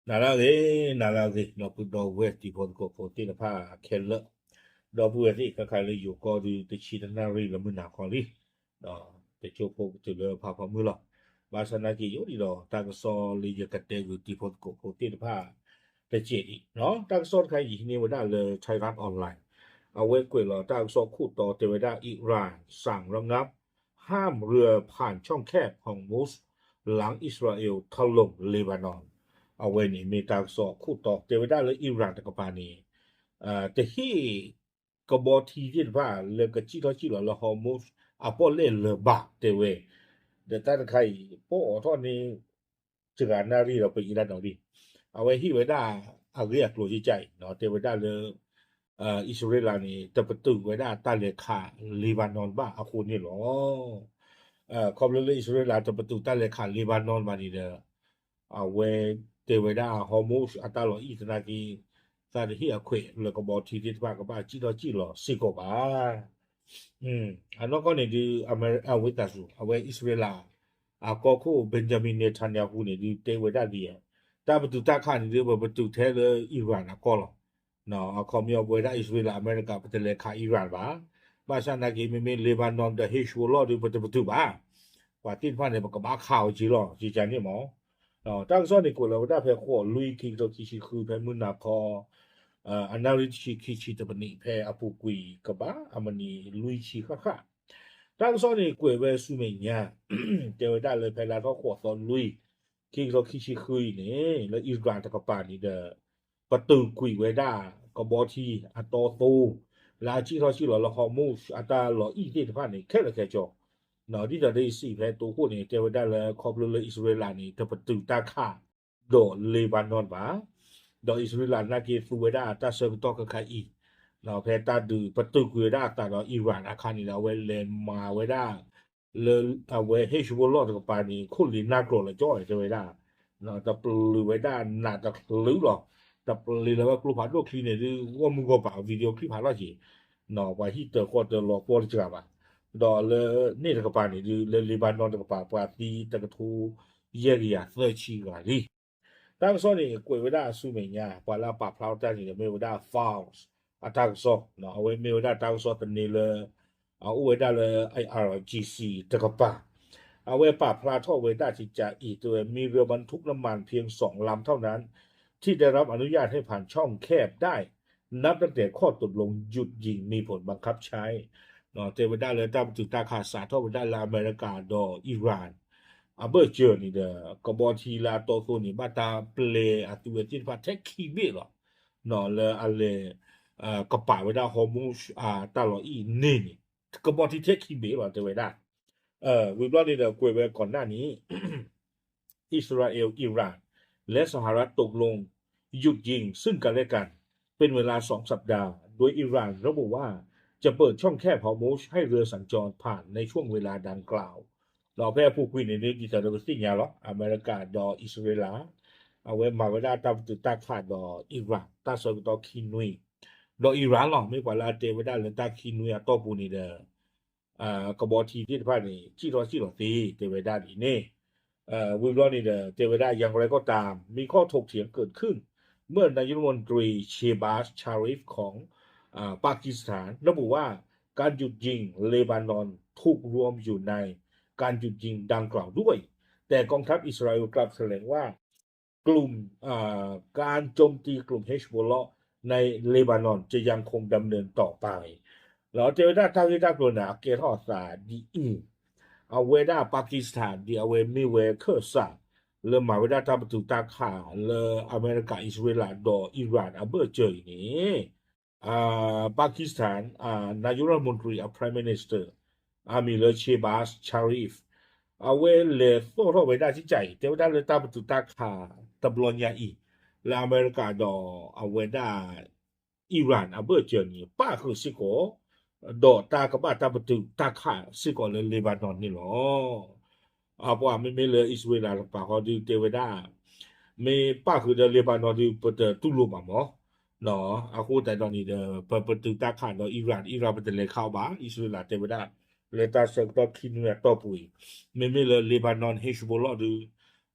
နၤလၢအဂ့ၤ, နၤလၢအဂ့ၤ ဒီပုၢ်ဒီဝဲၢ်တံၤဖိသကိးဖိသ့ၣ်တဖၣ်ခဲလၢာ်, ဒီပုၢ်ဝဲၢ်သ့ၣ်ခဲခါလၢယိၤကီၢ်ဒုး တဆံတနၣ်ရံၣ်လၢမုၢ်နၤခီလံ, ဒီးတကၠိဖိကတုၤလၢဖးဖီမုၢ်လီၤ. ဘၣ်ဆၣ်နာ်က့ၤယိၤဒ်ဒီး တၢ်ကစီၣ်လၢယကတဲဂုာ်တံၤဖိသကိးဖိသ့ၣ်တဖၣ် တစဲးဒံး, တၢ်ကစီၣ်တခါအံၤဟံးန့ၢ်ဝဲဒၣ်လၢ Thairath Online, အဝဲကွဲးလီၤတၢ်ကစီၣ်ခိၣ်တီတဲဝဲဒၣ် Iran สั่งระงับ ห้ามเรือผ่านช่องแคบฮอร์มุซ หลังอิสราเอลถล่มเลบานอน အဝဲန့ၣ်မ့ၢ်တၢ်ကစီၣ်ခိၣ်တီတဲဝဲဒၣ်လၢ Iran တကပၤန့ၣ် တဟ့ၣ်ကဘီထံသ့ၣ်တဖၣ်လၢကစံၣ်ထီၣ်စံၣ်လီၤလၢ Hormuz အပီၣ်လဲၣ်လၢၤဘၣ်တဲဝဲ, ဒီးတၢ်တခါအံၤ ပအိးထီၣ်န့ၢ် စှၤနၣ်ရံၣ်ဒီးပအံၤလၢနီၣ်ရံၣ်, အဝဲဟ့ၣ်ဝဲဒၣ်အဂ့ၢ်အကျိၤကကါအံၤ တဲဝဲဒၣ်လၢ အံၣ်စရ့လးန့ၣ် တပတုာ်ဝဲဒၣ်တၢ်လဲၤခး Lebanon ဘၣ်အဃိန့ၣ်လီၤ. ခီဖျိလၢအံၣ်စရ့လးတပတုာ်တၢ်လဲၤခး Lebanon ဘၣ်န့ၣ်ဒီး အဝဲတဲဝဲဒၣ် Hormuz အတၢ်လီၤအံၣ်သနာ်က့ သးတဟ့ၣ်အခွဲးလၢကဘီထံသ့ၣ်တဖၣ်ကဘၣ်စံၣ်ထီၣ်စံၣ်လီၤစ့ၢ်ကီးဘၣ်. အနီၢ်ကီၢ်န့ၣ်ဒုး အမဲရ အဝဲသးစူၤ အဝဲအံၣ်စရ့လး အကီၢ်ခိၣ် Benjamin Netanyahu န့ၣ်ဒုး တဲဝဲဒၣ်ဒ်အံၤ, တၢ်ပတုာ်တၢ်ခးန့ၣ်ဒုး ပပတုာ်ထဲလၢ Iran အကီၢ်လီၤ. အခီပညီပဝဲဒၣ်အံၣ်စရ့လး အမဲရကၤ ပတလဲၤခး Iran ဘၣ်. ဘၣ်ဆၣ်နာ်က့ၤ မ့မ့ၢ် Lebanon ဒီး Hezbollah ဒုး ပတပတုာ်ဘၣ်. ပှၤသ့ၣ်တဖၣ်န့ၣ် ပကဘၣ်ခးအီၤက့ၤလီၤ ကကါန့ၣ်မး. တၢ်ကစီၣ်န့ၣ်ကွဲးလီၤဝဲဒၣ်ဖဲဃိးလွံၢ် ခံကထိခံဆံဃု ဖဲမုၢ်နၤခီ အနၣ်ရံၣ်တဆံခံဆံတပနံး ဖဲအပူၤကွံာ်ကဘၣ်အမံးနံးလွံၢ်ဆံဃၣ်ဃၣ်. တၢ်ကစီၣ်န့ၣ်ကွဲးဝဲဆူမဲာ်ညါ တဲဝဲဒၣ်လၢဖဲလါထီၣ်ဃိးသီလွံၢ် ခံကထိခံဆံဃုအံၤန့ၣ် လၢ Iran တကပၤန့ၣ်ဒီး ပတုာ်ကွံာ်ဝဲဒၣ်ကဘီထံအတီအသိ လၢအစံၣ်ထီၣ်စံၣ်လီၤလၢ Hormuz အတၢ်လီၤအံၣ်သ့ၣ်တဖၣ်န့ၣ် ခဲလၢာ်ခဲဆ့. ဒ်သိးဒီးယစံးဖဲတိခိၣ်န့ၣ် တဲဝဲဒၣ်လၢခီဖျိလၢအံၣ်စရ့လးန့ၣ် တပတုာ်တၢ်ခးဒီး Lebanon ဘၣ်. ဒီးအံၣ်စရ့လးနာ်က့ၤသူဝဲဒၣ်တၢ်ဆၢကတီၢ်ခဲခါအံၤ ဖဲတၢ်ဒုးပတုာ်ကွံာ်ဝဲဒၣ်အသးဒီး Iran အခါန့ၣ်ဒီး အဝဲလဲၤမၤဝဲဒၣ် လၢအဝဲ Hezbollah တကပၤန့ၣ် ခိၣ်လ့ၤနၢ်ကျိၤလၢကၠီတဲဝဲဒၣ်, တပျုၤဝဲဒၣ်နးတချုးလီၤ. တပျုၤလၢဝဲကျိဖးဒိၣ်ချံန့ၣ်ဒုး ဂီၢ်မုၢ်ဂီၢ်ပၤ video clip ဖးလီၢ်က့ၤ, ပှၤဟံၣ်တၢၤဃီတၢၤလီၤပှီၢ်တစှၤဘၣ်. ဒီးလၢန့ၣ်တကပၤန့ၣ်ဒုး လၢ Lebanon တကပၤ ပှၤသံတကထိယဲၢ်ကယၤသၢဆံဂၤလံ. တၢ်ကစီၣ်န့ၣ် ကွဲးဝဲဒၣ်အဆူမဲာ်ညါ ပှၤလၢအပာ်ဖျါထီၣ်တၢ်န့ၣ်ဒီး မ့ၢ်ဝဲဒၣ် Fars အတၢ်ကစီၣ်, အဝဲမ့ၢ်ဝဲဒၣ်တၢ်ကစီၣ်သန့လၢ အအိၣ်ဝဲဒၣ်လၢ I R G C တကပၤ, အဝဲပာ်ဖျါထီၣ်ဝဲဒၣ်ကကါအံၤ တဲဝဲ มีเรือบรรทุกน้ำมันเพียงสองลำเท่านั้นที่ได้รับอนุญาตให้ผ่านช่องแคบได้ นับตั้งแต่ข้อตกลงหยุดยิงมีผลบังคับใช้ တဲဝဲဒၣ်လၢတၢ်ပတုာ်တၢ်ခးစးထီၣ်ဝဲဒၣ်လၢအမဲရကၤဒီး Iran အဘၢၣ်စၢၤန့ၣ်ဒီး ကဘီထံလၢအတီအသိန့ၣ် ဘၣ်တၢ်ပျဲအသုဝဲသ့ၣ်တဖၣ်ထဲခံဘ့ၣ်လီၤ. လၢအလဲၤ ကပာ်ဝဲဒၣ် Hormuz အတၢ်လီၤအံၣ်န့ၣ်န့ၣ် ကဘီထံထဲခံဘ့ၣ်လီၤ တဲဝဲဒၣ်. ဝံၤဘျီန့ၣ်ဒီးကွဲးဝဲကိးနၢ်န့ၣ် อิสราเอล อิหร่าน และสหรัฐตกลงหยุดยิงซึ่งกันและกันเป็นเวลาสองสัปดาห์ โดยอิหร่านระบุว่าจะเปิดช่องแคบฮอร์มุซให้เรือสัญจรผ่านในช่วงเวลาดังกล่าว ဒီးဖဲအပူၤကွံာ်န့ၣ် ဒ်သိးဒီးပသ့ၣ်ညါလီၤ အမဲရကၤဒီးအံၣ်စရ့လး အဝဲမၤဝဲဒၣ်တၢ်ပတုာ်တၢ်ခးဒီး Iran တၢ်ဆၢကတီၢ်ခံနွံ, ဒီး Iran လီၤ မ့ၢ်ပှၤလၢအတဲဝဲဒၣ်လၢတၢ်ခံနွံအတီၢ်ပူၤန့ၣ်ဒီး ကဘီထံသ့ၣ်တဖၣ်န့ၣ် စံၣ်ထီၣ်စံၣ်လီၤသ့ တဲဝဲဒၣ်ဒ်န့ၣ်. ဝံၤဘျီန့ၣ်ဒီး တဲဝဲဒၣ် อย่างไรก็ตาม มีข้อถกเถียงเกิดขึ้น เมื่อนายกรัฐมนตรี เชบาส ชารีฟ ของ ปากีสถาน ระบุว่าการหยุดยิงเลบานอนถูกรวมอยู่ในการหยุดยิงดังกล่าวด้วย แต่กองทัพอิสราเอลกลับแถลงว่ากลุ่ม การโจมตีกลุ่มเฮซบอลเลาะห์ในเลบานอนจะยังคงดำเนินต่อไป ဒီးတဲဝဲဒၣ်တၢ်ဂ့ၢ်တၢ်ကျိၤန့ၣ် အကဲထီၣ်အသးဒ်အံၤ, အဝဲဒၣ် Pakistan ဒ်အဝဲမ့ၢ်ဝဲခၢၣ်စး လၢမၤဝဲဒၣ်တၢ်ပတုာ်တၢ်ခးလၢအမဲရကၤ အံၣ်စရ့လးဒီး Iran အဘၢၣ်စၢၤအံၤန့ၣ် Pakistan นายกรัฐมนตรี Prime Minister အမံၤလၢ Shehbaz Sharif အဝဲလဲၤသီၣ်ထီၣ်ဝဲဒၣ်စံၣ်ကၢ်အံၤ တဲဝဲဒၣ်လၢတၢ်ပတုာ်တၢ်ခးတဘျီညါအံၤ လၢအမဲရကၤဒီးအဝဲဒၣ် Iran အဘၢၣ်စၢၤန့ၣ် ပၣ်ဃုာ်စ့ၢ်ကီး ဒီးတၢ်ကဘၣ်တၢ်ပတုာ်တၢ်ခးစ့ၢ်ကီးလၢ Lebanon န့ၣ်လီၤ. အပှၤမ့မ့ၢ်လၢအံၣ်စရ့လးတကပၤဃီဒုးတဲဝဲဒၣ် မ့ၢ်ပၣ်ဃုာ်ဒီး Lebanon ဒုး ပတတူၢ်လိာ်ဘၣ်မး. အဃိသတးဒီးန့ၣ်ဒီး ပပတုာ်တၢ်ခးဒီး Iran, Iran ပတလဲၤခးအီၤဘၣ်. အံၣ်စရ့လးတဲဝဲဒၣ် လၢတၢ်ဆၢကတီၢ်ခံနွံအတီၢ်ပူၤအံၤ မ့မ့ၢ်လၢ Lebanon Hezbollah ဒုး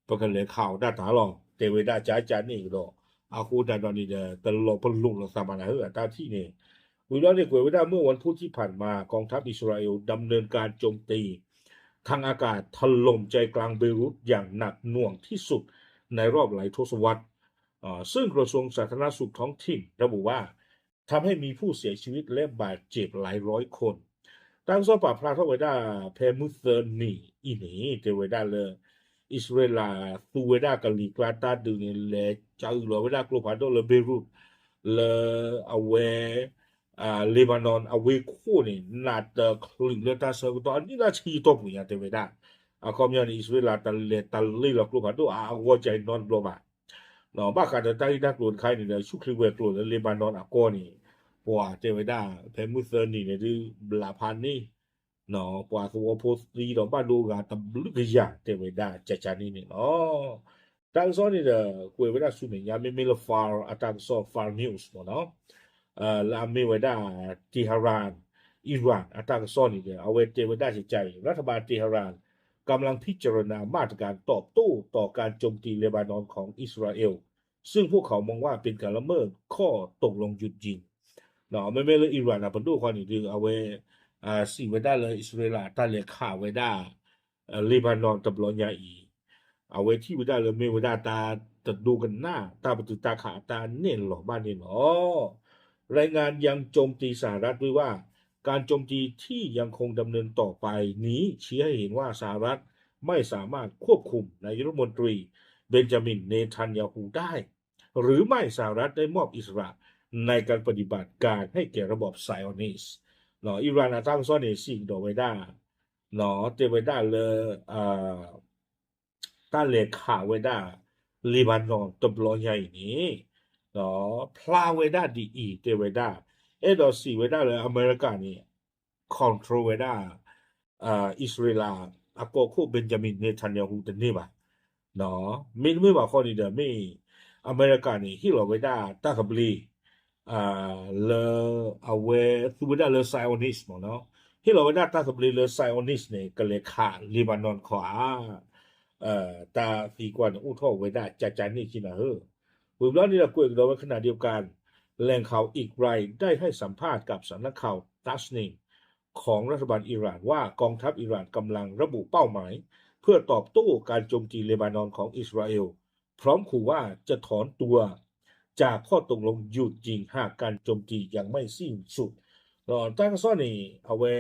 ပကလဲၤခးအီၤဒၣ်တၢ်လီၤ တဲဝဲဒၣ်ကကန့ၣ်ကဒီး အဃိသတးဒီးန့ၣ်ဒီး တလီၤပလိာ်လိာ်သးမးနၤဧၢ အတၢ်ထံၣ်န့ၣ် ဝံၤဘျီန့ၣ်ကွဲးဝဲဒၣ် เมื่อวันพุธที่ผ่านมา กองทัพอิสราเอลดำเนินการโจมตีทางอากาศถล่มใจกลางเบรุตอย่างหนักหน่วงที่สุดในรอบหลายทศวรรษ ซึ่งกระทรวงสาธารณสุขท้องถิ่นระบุว่า ทำให้มีผู้เสียชีวิตและบาดเจ็บหลายร้อยคน တၢ်ကစီၣ်ပာ်ဖျါထီၣ်ဝဲဒၣ် ဖဲမုၢ်သၢနံၤအံၤန့ၣ် တဲဝဲဒၣ်လၢ အံၣ်စရ့လးသူဝဲဒၣ်ကလံၤကျါတၢ်ဒုးန့ၣ် လဲၤကၢအုးလီၤဝဲဒၣ်ကျိဖးဒိၣ်လၢ Beirut လၢအဝဲ Lebanon အဝ့ၢ်ခိၣ်န့ၣ် နးတချုးလၢတၢ်ဆၢကတီၢ်အနံၣ်လၢဆံတီၢ်ပူၤညါတဲဝဲဒၣ် အခီပညီန့ၣ် အံၣ်စရ့လးတလဲၤတလ့ၢ်လီၤကျိဖးဒိၣ်အါအဂီၢ်ကၠဲးနီတဘျီဘၣ် ဘၣ်ဃးဒီးတၢ်ဂ့ၢ်တၢ်ကျိၤတခါအံၤန့ၣ်ဒီး ဆူၣ်ချ့ဝဲၤကျိၤလၢ Lebanon အကီၢ်န့ၣ် ပှၤတဲဝဲဒၣ် ဖဲမုၢ်သၢနံၤန့ၣ်ဒုး ဘျးဖးန့ၢ် ပှၤသဝီဖိသံဒီးဘၣ်ဒိဂၤတဘျုးကယၤတဲဝဲဒၣ် ကကန့ၣ်န့ၣ်လီၤ. တၢ်ကစီၣ်န့ၣ်ဒီး ကွဲးဝဲဒၣ်ဆူမဲာ်ညါ မ့မ့ၢ်လၢ Far အတၢ်ကစီၣ် Far News မ့ၢ်နီၤ လၢအမ့ၢ်ဝဲဒၣ် Tehran Iran အတၢ်ကစီၣ်န့ၣ်ဒီး အဝဲတဲဝဲဒၣ်ကကအံၤ รัฐบาลเตหะราน กำลังพิจารณามาตรการตอบโต้ต่อการโจมตีเลบานอนของอิสราเอล ซึ่งพวกเขามองว่าเป็นการละเมิดข้อตกลงหยุดยิง မ့မ့ၢ်လၢ Iran အပဒိၣ်ဃီန့ၣ်ဒီး အဝဲ စံးဝဲဒၣ်လၢအံၣ်စရ့လးတၢ်လဲၤခးဝဲဒၣ် Lebanon တဘျီညါအံၤ အဝဲထံၣ်ဝဲဒၣ်လၢမ့ၢ်ဝဲဒၣ်တၢ်တဒိကနၣ်တၢ်ပတုာ်တၢ်ခးအတၢ်နဲၣ်လီၤဘၣ်န့ၣ်လီၤ. รายงานยังโจมตีสหรัฐด้วยว่า การโจมตีที่ยังคงดำเนินต่อไปนี้ชี้ให้เห็นว่าสหรัฐไม่สามารถควบคุมนายกรัฐมนตรีเบนจามินเนทันยาฮูได้ หรือไม่สหรัฐได้มอบอิสระในการปฏิบัติการให้แก่ระบอบไซออนิสต์ Iran အတၢ်ကစီၣ်န့ၣ် စံးကဒီးဝဲဒၣ် တဲဝဲဒၣ်လၢ တၢ်လဲၤခးဝဲဒၣ် Lebanon တဘျီညါအံၤန့ၣ် ဖျါဝဲဒၣ်ဒ်အံၤ တဲဝဲဒၣ် အဲၣ်ဒိးစံးဝဲဒၣ်လၢအမဲရကၤန့ၣ် control ဝဲဒၣ် အံၣ်စရ့လး အကီၢ်ခိၣ် Benjamin Netanyahu တန့ၢ်ဘၣ် မ့တမ့ၢ်ဘၣ်ဃီန့ၣ်ဒီး မ့ၢ်အမဲရကၤန့ၣ် ဟ့ၣ်လီၤဝဲဒၣ်တၢ်သဘျ့ လၢအဝဲသူဝဲဒၣ်လၢ Zionist မ့ၢ်နီၤ ဟ့ၣ်လီၤဝဲဒၣ်တၢ်သဘျ့လၢ Zionist န့ၣ် ကလဲၤခး Lebanon ခီဧါ တၢ်သံကွၢ်န့ၣ်အိၣ်ထီၣ်ဝဲဒၣ်ကကန့ၣ်က့နၤဧၢ ဝံၤဘျီန့ၣ်ဒီးကွဲးကဒီးဝဲ ขณะเดียวกัน แหล่งข่าวอีกรายได้ให้สัมภาษณ์กับสำนักข่าว Tasnim ของรัฐบาลอิหร่านว่ากองทัพอิหร่านกำลังระบุเป้าหมายเพื่อตอบโต้การโจมตีเลบานอนของอิสราเอล พร้อมขู่ว่าจะถอนตัวจากข้อตกลงหยุดยิงหากการโจมตียังไม่สิ้นสุด တၢ်ကစီၣ်န့ၣ် အဝဲ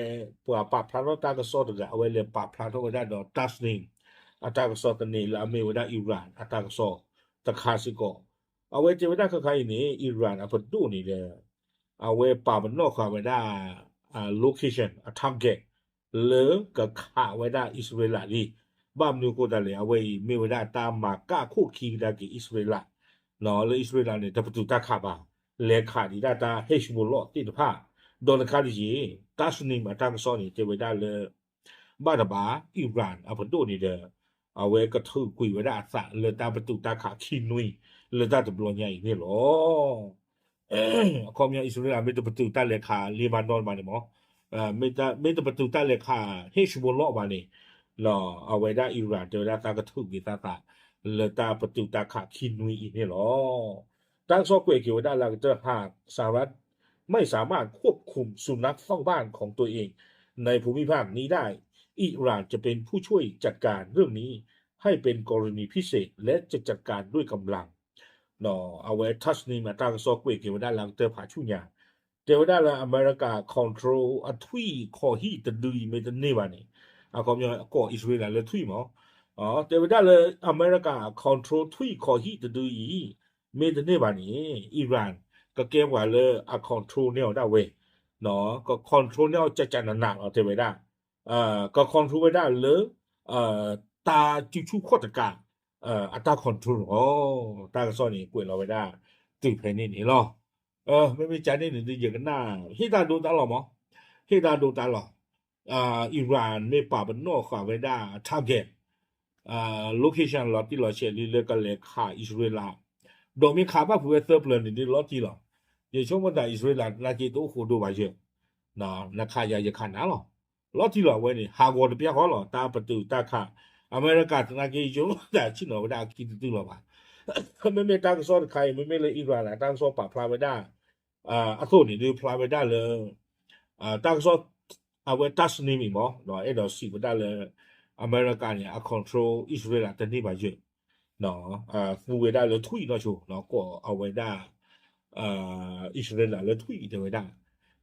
ပှၤပာ်ဖျါထီၣ်တၢ်ကစီၣ်တဂၤ အဝဲလဲၤပာ်ဖျါထီၣ်ဝဲဒၣ်ဒီး Tasnim အတၢ်ကစီၣ်သန့လၢအမ့ၢ်ဝဲဒၣ် Iran အတၢ်ကစီၣ်တခါစ့ၢ်ကီး အဝဲတဲဝဲဒၣ်ခဲခါအံၤန့ၣ် Iran အပဒိၣ်န့ၣ်ဒီး အဝဲပာ်ပနီၣ်ဃာ်ဝဲဒၣ် location အ target လၢကခးဝဲဒၣ်အံၣ်စရ့လးလံ ဘၣ်မနုၤအဃိသတးလဲၣ် အဝဲအံၤမ့ၢ်ဝဲဒၣ်တၢ်မၤကၣ်ခိၣ်ခံကဒါက့ၤအံၣ်စရ့လး လၢအံၣ်စရ့လးန့ၣ် တပတုာ်တၢ်ခးဘၣ် လဲၤခးဒံးဒၣ်တၢ် Hezbollah သ့ၣ်တဖၣ် ဒီးတခါတယံၤ Tasnim အတၢ်ကစီၣ်န့ၣ် တဲဝဲဒၣ်လၢ ဘၣ်တဘၣ် Iran အပဒိၣ်န့ၣ်ဒီး အဝဲကထုးကွံာ်ဝဲဒၣ်အသးလၢတၢ်ပတုာ်တၢ်ခးခံနွံ လၢတၢ်တဘျီညါအံၤန့ၣ်လီၤ. အခီပညီ အံၣ်စရ့လးမ့ၢ်တပတုာ်တၢ်လဲၤခး Lebanon ဘၣ်န့ၣ်မ့ၢ် မ့ၢ်တပတုာ်တၢ်လဲၤခး Hezbollah ဘၣ်န့ၣ် အဝဲဒၣ် Iran တဲဝဲဒၣ်သးကထုးကွံာ်သးသး လၢတၢ်ပတုာ်တၢ်ခးခံနွံအံၤန့ၣ်လီၤ. တၢ်ကစီၣ်ကွဲးက့ၤဝဲဒၣ်လၢ หากสหรัฐไม่สามารถควบคุมสุนัขเฝ้าบ้านของตัวเองในภูมิภาคนี้ได้ อิหร่านจะเป็นผู้ช่วยจัดการเรื่องนี้ให้เป็นกรณีพิเศษและจะจัดการด้วยกำลัง အဝဲ Tasnim အတၢ်ကစီၣ်ကွဲးက့ၤဝဲဒၣ်လၢကတၢၢ်ဖးဆူညါ တဲဝဲဒၣ်လၢအမဲရကၤ control အထွံၣ်ခီၣ်ဟံၣ်တဒုအံၤမ့ၢ်တန့ၢ်ဘၣ်န့ၣ် အခီပညီ အကိးအံၣ်စရ့လးလၢထွံၣ်မ့ၢ် တဲဝဲဒၣ်လၢအမဲရကၤ control ထွံၣ်ခီၣ်ဟံၣ်တဒုအံၤ မ့ၢ်တန့ၢ်ဘၣ်န့ၣ် Iran ကကဲပှၤလၢအ control န့ၢ်အီၤဒၣ်ဝဲ က control န့ၢ်အီၤကကနးနးလီၤ တဲဝဲဒၣ် က control ဝဲဒၣ်လၢ တၢ်စုဆူၣ်ခီၣ်တကး အတၢ် control လီၤ. တၢ်ကစီၣ်န့ၣ် ကွဲးလီၤဝဲဒၣ်တုၤဖဲန့ၣ်န့ၣ်လီၤ. မ့မ့ၢ်ကန့ၣ်န့ၣ် ယကနၣ် ဟ့ၣ်တၢ်ဒိတၢ်လီၤမး ဟ့ၣ်တၢ်ဒိတၢ်လီၤ Iran မ့ၢ်ပာ်ပနီၣ်ဃာ်ဝဲဒၣ် target location လီၤတံၢ်လီၤဆဲးလံလၢကလဲၤခးအံၣ်စရ့လး ဒီးမ့ၢ်ခးဘၣ်ဖုးဝဲသၢပျၢၤန့ၣ်ဒ် လီၤတံၢ်လီၤ. ယဆိကမိၣ်သးအံၣ်စရ့လး နာ်က့တအိၣ်ဃိဒိဘၣ်ယဲၢ် နခးယၤယခးနၤလီၤ. လီၤတံၢ်လီၤ အဝဲန့ၣ် ဟးဂီၤတပျၢ်ဃီလီၤ တၢ်ပတုာ်တၢ်ခး အမဲရကၤသနာ်က့ ယိၤတၢ်ဆ့ၣ်နီၤဝဲဒၣ်အခံတဒုလီၤဘၣ်. မ့မ့ၢ်တၢ်ကစီၣ်တခါအံၤ မ့မ့ၢ်လၢ Iran တၢ်ကစီၣ်ပာ်ဖျါဝဲဒၣ် အသိးန့ၣ်ဒုးဖျါဝဲဒၣ်လၢ တၢ်ကစီၣ် အဝဲ Tasnim မ့ၢ်မး အဲၣ်ဒိးစံးဝဲဒၣ်လၢ အမဲရကၤန့ၣ် အ control Israel တန့ၢ်ဘၣ်ယဲၢ် သူဝဲဒၣ်လၢထွံၣ်နီၢ်ဆိ ကိးအဝဲဒၣ် Israel လၢထွံၣ်တဲဝဲဒၣ်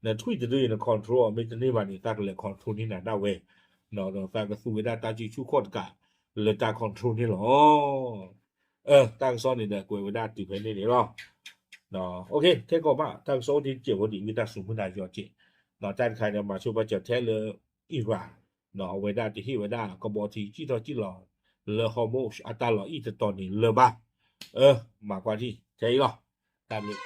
နထွံၣ်တဒုအံၤ န control အီၤမ့ၢ်တန့ၢ်ဘၣ်န့ၣ် သးကလဲၤ control န့ၢ်နၤဒၣ်ဝဲ ဒီးသးကသူဝဲဒၣ်တၢ်စုဆူၣ်ခီၣ်တကး လၢတၢ် control န့ၣ်လီၤ. တၢ်ကစီၣ်န့ၣ်ဒီးကွဲးဝဲဒၣ်တုၤဖဲန့ၣ်န့ၣ်လီၤ. ခဲကိာ်ဘၣ် တၢ်ကစီၣ်အိၣ်တ့ၢ်စဲးဖိဒံးဝံသးစူၤမုၢ်နၤယီၤက့ၤ တၢ်တခါန့ၣ် မၤဆိပာ်စၢၤထဲလၢ Iran အဝဲဒၣ်တဟ့ၣ်ဝဲဒၣ်ကဘီထံစံၣ်ထီၣ်စံၣ်လီၤ လၢ Hormuz အတၢ်လီၤအံၣ်တတီၤန့ၣ်လၢၤဘၣ်. မၤကွၢ်ထံၣ်ထဲအံၤလီၤ. တၢ်ဘျုး